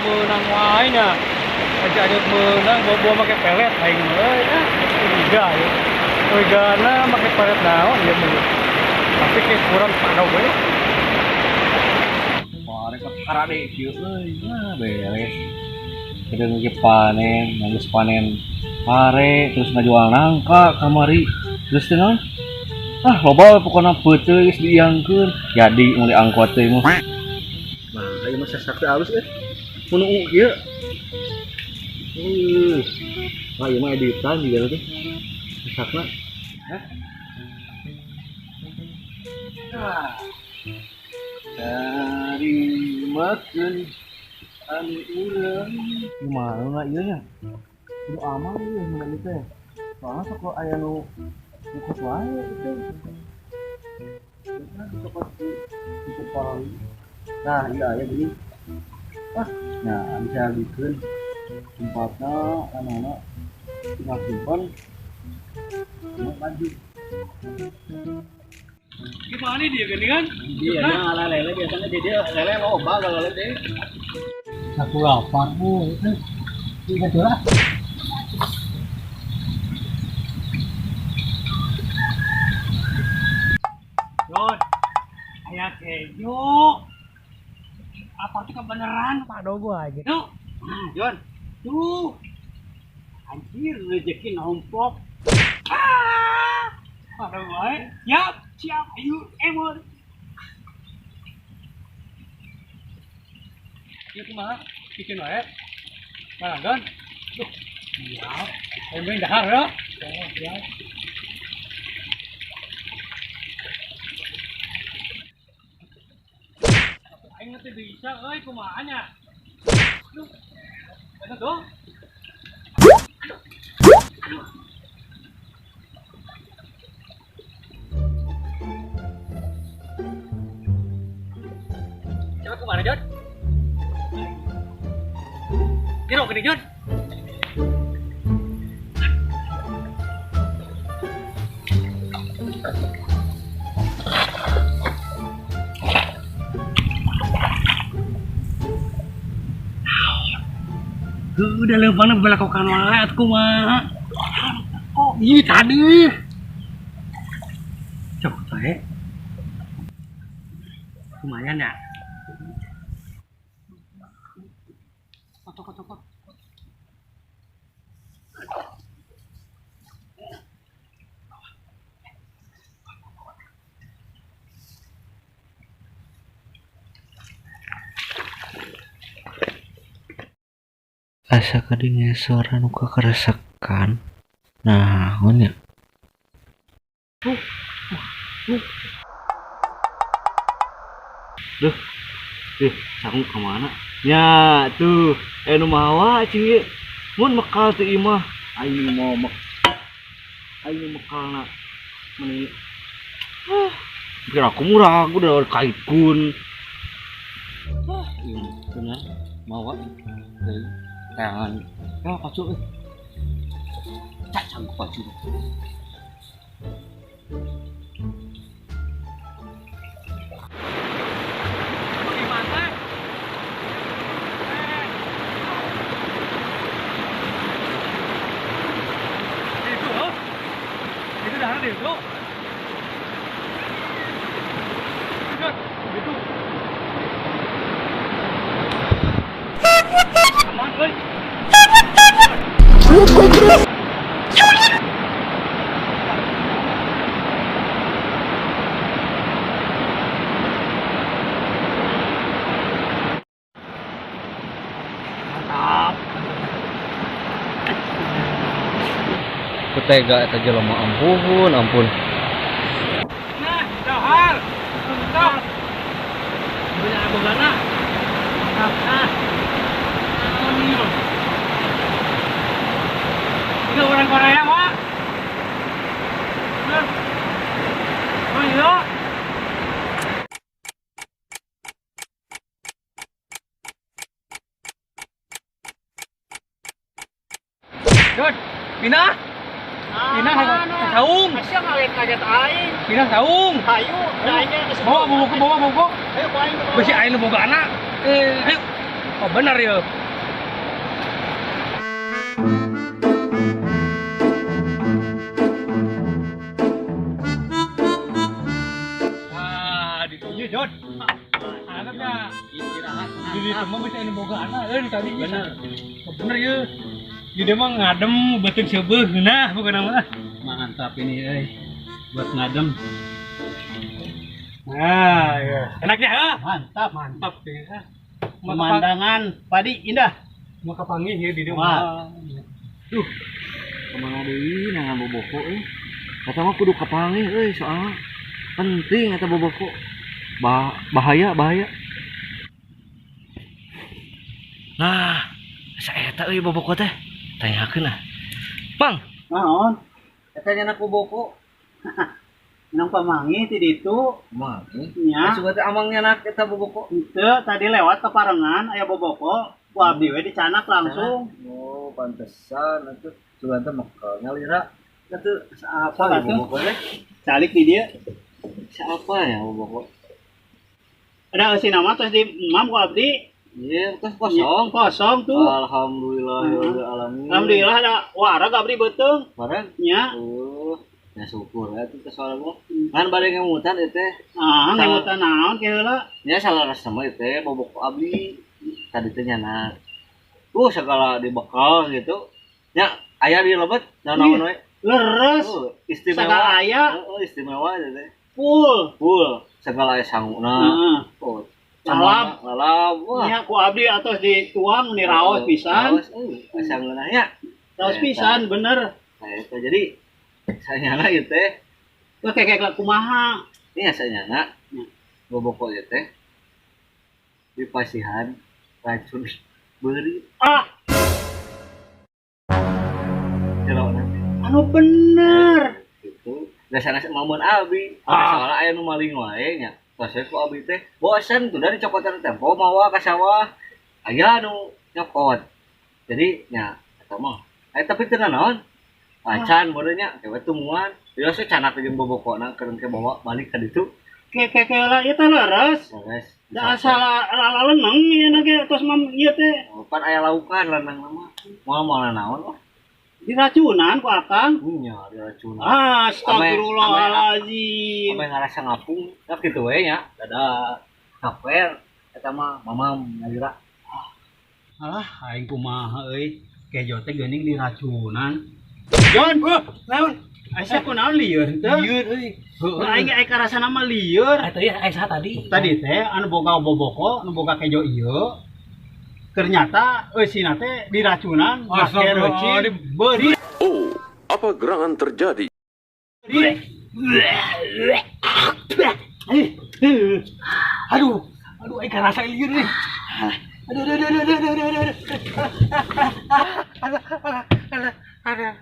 Meunang wae nya. Aja ada meunang bawa make pelet aing euy ah curiga ya. Curigana make pelet naon ieu mah. Tapi kayak kurang pado we. Wah, rek karade kieu euy. Nah, beres. Kadang ge panen, geus panen pare terus ngajual nangka kamari. Terus teh naon? Ah, loba pokona peuteuy geus diiangkeun. Jadi meuli angkot teh mah. Nah, ieu mah sasak teh alus euy. Mun uu kieu. Wah, ieu mah editan juga teh. Sasakna. Hah? Ah. Dari makan anu urang. Gimana ieu nya? Kudu aman ieu mun ieu teh. Soalna sok aya nu ngukos wae itu. Sok di kepala. Nah, iya aya gini. Ah, nah bisa bikin tempatnya anak-anak tinggal simpan maju. Gimana dia gini kan? Iya, nah, ala lele biasanya dia lele loba kalau lele deh. Aku lapar bu, itu gitu lah. Yon, ayah keju. Apa itu kebenaran Pak Dogo aja? Tuh, Yon, tuh, anjir rezeki nomplok. Ah, Pak Dogo aja, siap, siap, ayo, emon. Ieu kumaha? Bikin wae. Malanggan. Duh, siap. Ayo dahar ya. Siap. Aing teh bisa euy kumaha nya. Duh. Eta tuh. Aduh. Coba kumaha, Jon? Jero gede, Jon. Udah leumpangna belakokan wae atuh kumaha. Oh, iya tadi. Cok teh. Lumayan ya. Cokot. Asa kadenge suara nu kakeresekan. Naon nya? Duh. Sangu ka mana? Nya tuh, nu mawa cing ieu. Mun mekal teu imah, aing mau mek. Aing mekalna meni. Ah, kira aku murah, aku udah kaikun. Ah, ieu bener mawa. Tangan. Ya pacu euy. Cacang pacu. Itu, oh. Itu dah ada itu. Itu. Aman, euy. Mantap. Kutega eta jelema ampun, ampun. Nah, dahar. Mantap. Banyak bogana. Mantap. Nah. Itu orang Korea, Pak. Bener. Oh iya. Jod, pindah. Pindah saung. Asa ngaget-ngaget aing. Pindah saung. Hayu, da aing geus bawa buku, bawa buku. Ayo ku aing. Besi aing nu boga anak. Ayo. Oh bener ya. Ah, di Jon. Anaknya istirahat. Di mah bisa ini boga anak euy tadi bener. Bener ya. Di mah ngadem beuteung seubeuh geunah pokona mah. Mantap ini euy. Buat ngadem. Nah, ya. Enaknya ha? Mantap, mantap ya. Pemandangan padi indah. Mau kapanggih ya di dieu mah. Duh. Kemana deui nangan boboko euy. Kata mah kudu kapanggih euy soalna penting eta boboko. Bahaya, bahaya. Nah, saya eta euy boboko teh. Tanyakeun ah. Bang, naon? Eta nyanak boboko. Nang pamangi ti ditu. Mangi? Nya. Asup teh amang nyanak eta boboko. Henteu, tadi lewat keparengan aya boboko, ku abdi we dicanak langsung. Oh, pantesan atuh sugan teh mekal nyalira. Atuh Apa ya boboko teh? Calik di dieu. Siapa ya boboko? Ada eusina mah tos di emam ku abdi. Iya, tos kosong. Kosong tuh. Alhamdulillah ya alamin. Alhamdulillah ada wareg abdi beuteung. Wareg? Nya. Ya syukur ya itu soal mah. Kan bade ngemutan ieu teh. Ah, ngemutan naon ke heula? Nya salah sama ieu teh boboko abdi. Tadi teh nyana. Segala dibekal gitu. Nya aya di lebet naon-naon we. Leres. Istimewa. Segala aya. Heeh, istimewa ieu teh. Full. Full. Segala aya sanguna. Heeh. Oh, lalap, lalap. Wah. Nya ku abdi atos dituang ni raos pisan. Raos euy, sanguna nya. Raos pisan bener. Nah, eta jadi sanyana ieu teh. Teu kekek kumaha? Nya sanyana. Boboko ieu teh dipasihan racun beurit. Ah. Jelona. Anu bener. Gitu. Da sanes mamun abdi. Soalna aya nu maling wae nya. Tos ku abdi teh bosen tuh dari cokotan tempo mawa ka sawah. Aya nu nyokot. Jadi nya eta mah. Tapi teu naon? Acan meureun nya kewe tumuan. Biasa canak jeung bobokona keur ke bawa balik ka ditu. Ke lah ieu teh leres. Leres. Da asal ala leneng ieu na ge tos mam ieu teh. Pan aya laukan leneng mah. Moal naon wah. Diracunan ku akang. Nya diracunan. Astagfirullahalazim. Ame ngarasa ngapung, da kitu we nya. Dadah. Kaper eta mah mamam nyalira. Alah aing kumaha euy. Kejo teh geuning diracunan. Jon, naon? Asa kunaon lieur teu? Lieur euy. Heuh, aing ge karasana mah lieur. Eta ieu aya saha tadi? Tadi teh anu boga boboko, anu boga kejo ieu. Ternyata eusina teh diracunan make reucin beurit. Oh, apa gerangan terjadi? Aduh, aduh aing karasa lieur euy. Aduh, aduh, aduh, aduh, aduh, aduh, aduh. Aduh, aduh, aduh.